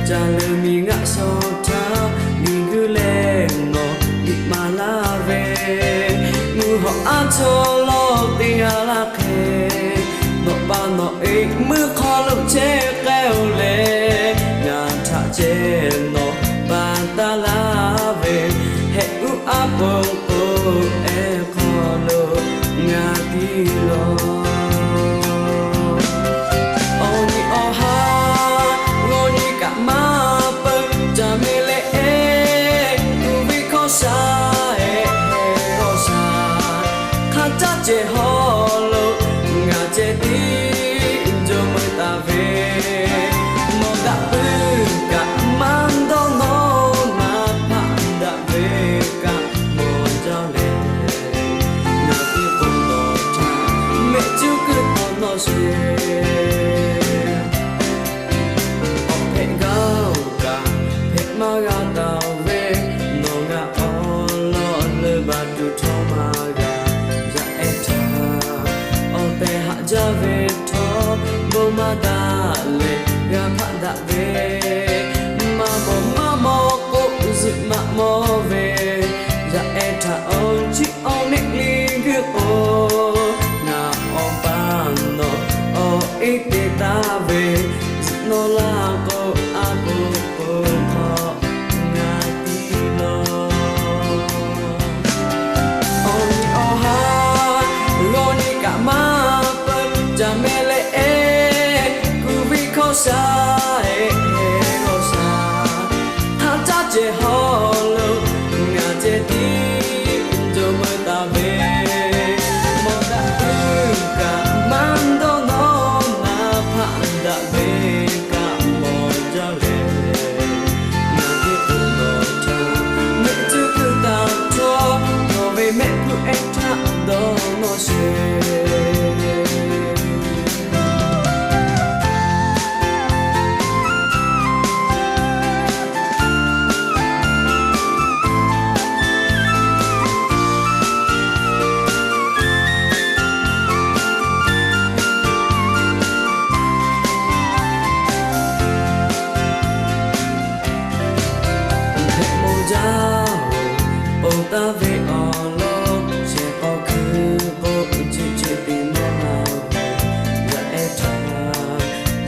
Ca leuˬ miˬ ngaˆ shawˍ htaˇ, miˬ guiˬ leh nawˬ liꞈ maˍ laˇ ve, mvuhˇ hawˬ aˉ chaw lawˇ teˇ g'aˇ laˇ hk'e, nawˬ pa nawˬ e meuˇ hk'aw lo chehˇ k'ai-oˬ leh, ngaˬ htaꞈ ceh nawˬ baˬ taˍ laˇ ve, heh uˉ aˉ pon k'o, ehˉ hk'aw lo ngaˬ piˇ lawˬ. Awˬ nyi awˬ ha g'aw nyi kaꞈ maˇ peuˬ, ca meh leh ehˉ kuˬ ve hkawˇ sha ehˉ g'awˇ sha, hk'a caˉ cehˬ haw lo ngaˬ ceh tiˉ jawˇ meuˇ taˍ ve, nawˬ daꞈ puiˉ kaꞈ maˇ dawˇ nawˇ, naˍ hpaˆ daꞈ ve kaꞈ mawˬ jaˇ leh, ngaˬ teˇ k'oˍ dawˬ htaˇ mehˆ cuˉ kuiˬ taw nawˇ sheˍ. Awˬ hpehꞈ gaˇ-oˬ kaꞈ hpehꞈ maˇ g'a taˍ ve, nawˬ ngaˬ awˬ lawn leuˬ baˬ tuˬ htawˇ maˇ g'a. Yaˇ ehˉ htaꞈ awˬ tehˬ haꞈ jaˇ ve htawˇ, bon maˇ daꞈ leh g'a hpaˆ daꞈ ve, maˇ mawˬ maˇ mawˬ k'o zuhꞈ maꞈ mawˬ ve, yaˇ ehˉ htaꞈ awˬ chiˇ awˬ neˆ liꞈ guiˬ k'o, ngaˬ awˬ pa nawˬ awˬ e te taˍ ve, zuhꞈ nawˇ laˇ k'o a k'oˍ k'o hk'aw ngaˬ piˇ lawˬ. Awˬ nyi awˬ ha g'aw nyi kaꞈ maˇ peuˬ, ca meh leh ehˉ kuˬ ve hkawˇ sha ehˉ g'awˇ sha, hk'a caˉ cehˬ haw lo ngaˬ ceh tiˉ jawˇ meuˇ taˍ ve, mawˬ daꞈ puiˉ kaꞈ maˇ dawˇ nawˇ, naˍ hpaˆ daꞈ ve kaꞈ mawˬ jaˇ leh, ngaˬ teˇ k'oˍ dawˬ htaˇ mehˆ cuˉ kuiˬ taˍ htawˇ, nawˬ ve mehˆ hpfuhˇ ehˉ htaꞈ dawˇ nawˇ sheˍ. Hpehꞈ maw jaˇ-oˬ, ponˬ taˍ ve awˬ lawn shehˍ k'aw hkui k'o, jiˆ jiˆ te maˇ laˇ ve, yaˇ ehˉ htaꞈ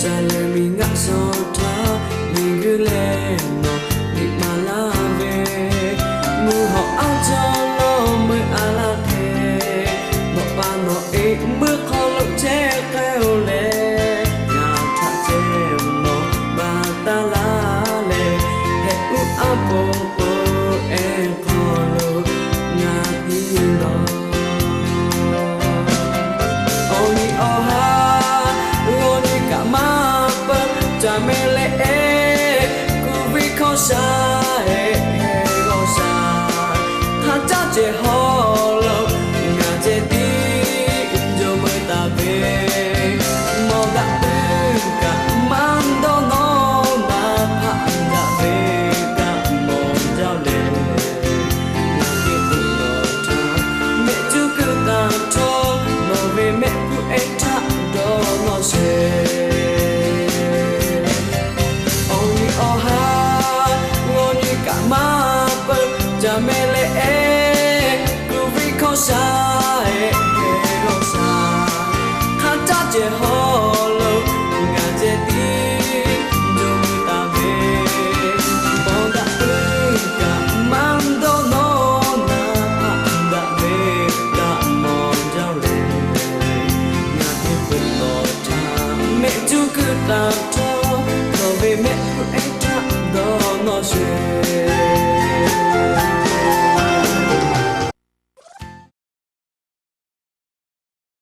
ca leuˬ miˬ ngaˆ shawˍ htaˇ, miˬ guiˬ leh nawˬ liꞈ maˍ laˇ ve, mvuhˇ hawˬ aˉ chaw lawˇ meuˇ a laˇ hk'e, nawˬ pa nawˬ e meuˇ hk'aw lo chehˇ k'ai-oˬ leh, ngaˬ htaꞈ ceh nawˬ baˬ taˍ laˇ leh, heh uˉ aˉ pon k'o, ehˉ hk'aw lo ngaˬ piˇ lawˬ. Awˬ nyi awˬ ha g'aw nyi kaꞈ maˇ peuˬ, ca meh leh ehˉ kuˬ ve hkawˇ sha ehˉ g'awˇ sha, hk'a caˉ cehˬ haw